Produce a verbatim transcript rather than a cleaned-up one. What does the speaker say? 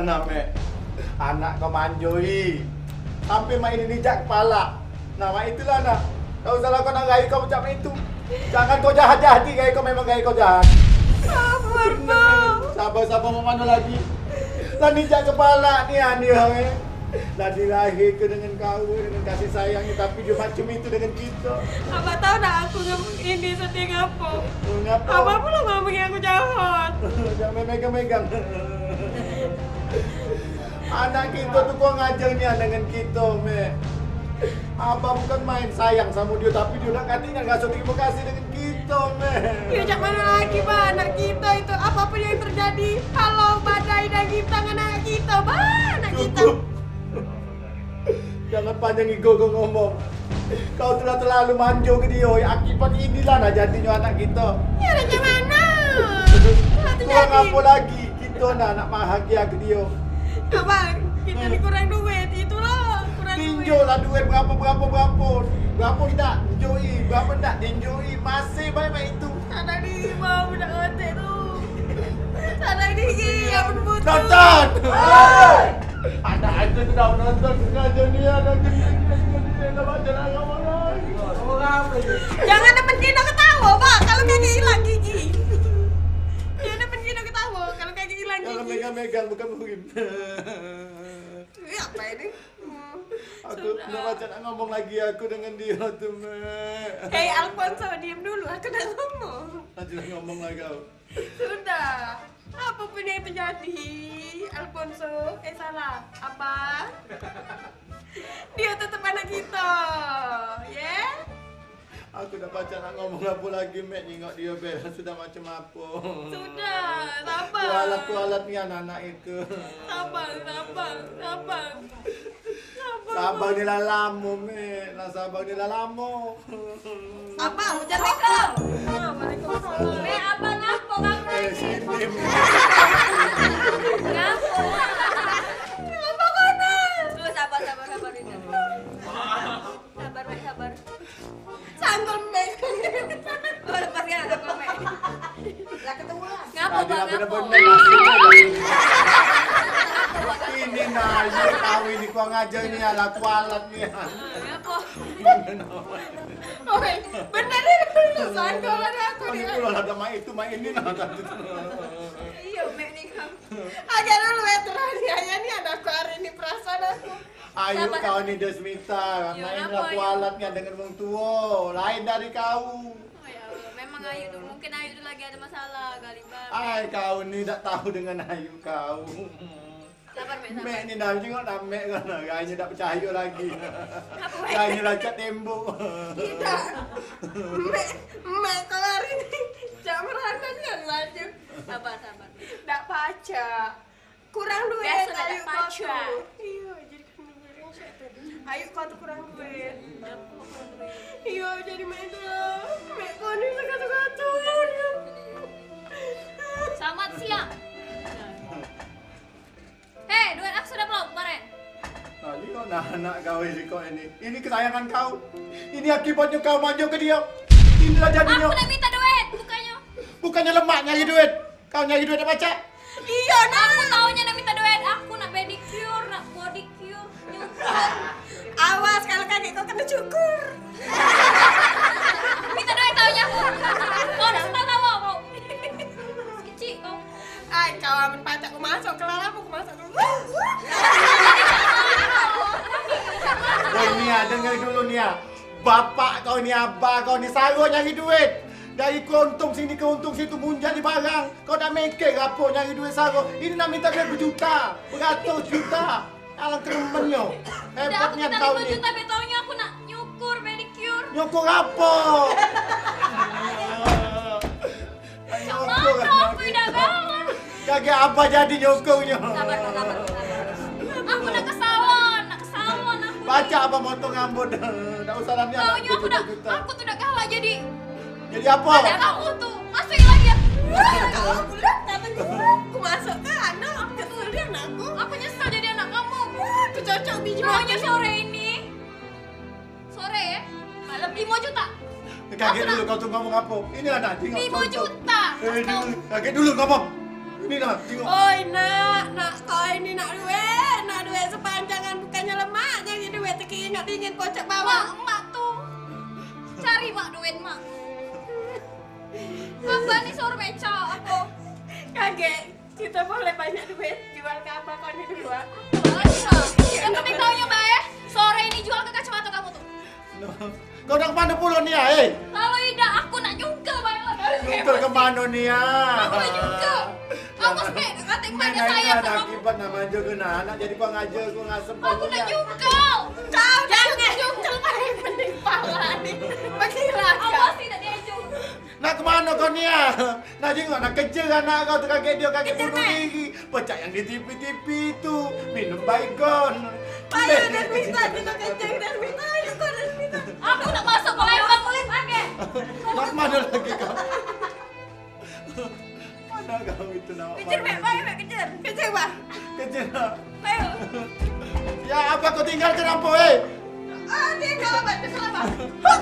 Nah, Mek. Anak kau manjoi. Sampai mak ini nijak kepala. Nah, mak itulah, nak. Tak usahlah kau nak rai kau macam itu. Jangan kau jahat-jahati rai kau, memang rai kau jahat. Sabar, Bang. Sabar, sabar, mau mana lagi? Lah nijak kepala ni, ani, eh. Lah dilahirkan dengan kau, dengan kasih sayangnya, tapi dia macam itu dengan kita. Abah tahu tak aku ngem-, ini sedih ngapa? Ngapa? Abah pula ngomongin aku jahat. Jangan megang-megang. Anak kita tu kurang ajar nian dengan kita, Mek. Abah bukan main sayang sama dia, tapi dia nak kata nak rasa terima kasih dengan kita, Mek. Ya, cak mana lagi, Bah? Anak kita itu, apa-apa yang terjadi, kalau badai dan rintang anak kita, Bah, anak kita. Cukup. Jangan panjang ego kau ngomong. Kau telah terlalu manjo ke dia. Akibat inilah nah jadinyo anak kita. Ya, macam mana? Telah terjadi. Kurang apa lagi? Kita nak, nak bahagia ke dia. Abang, kita ni kurang duit, itulah, kurang duit. Tinjau lah duit berapa, berapa, berapa. Berapa kita tinjui, berapa tak tinjui. Masih banyak itu. Sadar diri, Bang, budak ngantek tu. Sadar diri, ya ampun, putus. Nonton! Anak aku tu dah menonton sengaja ni, anak kecil, anak kecil, dah baca dalam orang. Jangan nemen kena ketawa, Bang, kalau kagak hilang gigi. Jangan nemen kena ketawa, kalau kagak hilang gigi. Jangan megang-megang, bukan muhrim. Ini apa ini? Hmm, aku sudah. Nak baca nak ngomong lagi aku dengan dia tu, Mek. Hei, Alfonso, diam dulu, aku nak ngomong. Aku nak ngomong lagi kau. Sudah. Apa pun yang terjadi, Alfonso, eh, salah, Abah. Dia tetap anak kita, ya? Aku dah pacak nak ngomong apa lagi, Mek, nyingok dia be sudah macam apa. Sudah, sabar. Kualat-kualat nian anak itu. Sabar, sabar, sabar. Sabar. Sabar ni lah lama, Mek. Lah sabar ni lah lama. Apa? Assalamualaikum. Waalaikumsalam. Mek, apa ngapo kamu? Eh, sini, Mek. Ngapo? Ngapo kau nak? Tuh, sabar, sabar, sabar, Ida. Sabar, Mek, sabar. Sanggul, Mek. Oh, lepas ya, sanggul, Mek. Lah, ketua. Ngapo, Bang? Ngapo? Bener-bener nasib. Ini nah, ini kau ini kurang ajar ni, alat kualat ni. Ngapo? Oi, bener ni dulu, sanggul ada aku ni. Aku lah ada main itu, main ini nah tadi. Iyo, Mek ni kau. Agak dulu ya, teraniaya ni ada aku hari ni perasaan aku. Ayo kau ni Desmita, main lah kualatnya dengan wong tuo, lain dari kau. Oh ya Allah, memang Ayu tu, mungkin Ayu tu lagi ada masalah kali, Bang. Ai, kau ni dak tahu dengan Ayu kau. Sabar, Mek, sabar. Mek ni dah jengok dah Mek kan, gainyo dak percayo lagi. Gainyo lah cak tembok. Tidak. Mek, Mek kalau hari ni cak merana ni laju. Sabar, sabar. Dak pacak. Kurang duit. Biasa dak pacak. Iyo, jadi kena goreng cak tu. Ayu kau tu kurang duit. Iyo, jadi main tu lah. Mek kau ni sekatu-katu. Selamat siang. Hei, duit aku sudah belum kemarin? Nah, ini kau nah anak kau ini kau ini. Ini kesayangan kau. Ini akibatnya kau manjo ke dia. Inilah jadinya. Aku nak minta duit, bukannya. Bukannya lemak nyari duit. Kau nyari duit dak pacak? Iyo, nah. Aku taunya nak minta duit. Aku nak pedicure, nak body cure, nyukur. Awas kalau kagek kau kena cukur. Minta duit taunya aku. Kau nak suka kau, kau. Kecik kau. Ai, kau amun pacak ku masuk ke lalamu, ku masuk ke. Woi, Nia, dengar dulu, Nia. Bapak kau ni, abah kau ni, saro nyari duit. Dari keuntung sini, keuntung situ, mun jadi barang. Kau dak mikir apo nyari duit saro. Ini nak minta duit bejuta, beratus juta. Alang keremennyo. Hebat nian kau ni. Dak, aku minta lima juta, betulnyo aku nak nyukur, pedicure. Nyukur apo? Nyukur. Kagek apo jadi nyukur nyo? Sabar, sabar, sabar. Aku nak ke salon, nak ke salon aku. Pacak apo motong rambut? Dak usah lah ni. Taunya aku dak, aku tu dak kalah jadi. Jadi apo? Ada kamu tu. Masuk lagi ya. Wah, kamu pula kata gitu. Aku masuk ke anak, aku kesel dia anak aku. Aku nyesel jadi anak kamu. Wah, aku cocok biji mawar. Maunya sore ini. Sore ya? Malam lima juta. Kagek dulu kau tu ngomong apo? Ini anak tengok. Lima juta. Eh, dulu. Kagek dulu ngomong. Ni nah, tengok. Oi, nak, nak kau ini nak duit, nak duit sepanjangan, bukannyo lemak, nyari duit teki ingat dingin kocak bawah. Mak, mak tu. Cari mak duit, mak. Apa ni suruh beca aku? Kagek, kita boleh banyak duit, jual ke apa kau ni dulu, ah? Apa lagi, mak? Yang penting tahunya bae, sore ini jual ke kacamata kamu tu. Kau nak kemano pulo ni, ah, eh? Kalau idak, aku nak nyungkel bae lah dari. Nyungkel kemano ni, ah? Aku nak nyungkel. Aku sampai katek mak dak sayang samo aku. Akibat nak manja kena anak jadi pengajar, aku ngasem. Aku nak nyungkel. Kau jangan nyungkel bae, mending pala ni. Bagilah. Awas tidak diajung. Nak kemano kau ni, ah? Nak jengok, nak kejar anak kau tu, kagek dio kagek bunuh diri. Pecak yang di T V-T V tu, minum Baygon. Ayo, Desmita, kita kejar Desmita, ayo kau Desmita. Aku nak masuk ke Lembang boleh pakai. Nak kemano lagi kau? Mana kau itu nak? Kejar, Mek, bae, Mek, kejar. Kejar, Bah. Kejar nak. Ayo. Ya, apa kau tinggalkan apa, eh? Ah, tinggal apa? Kesel apa? Huh!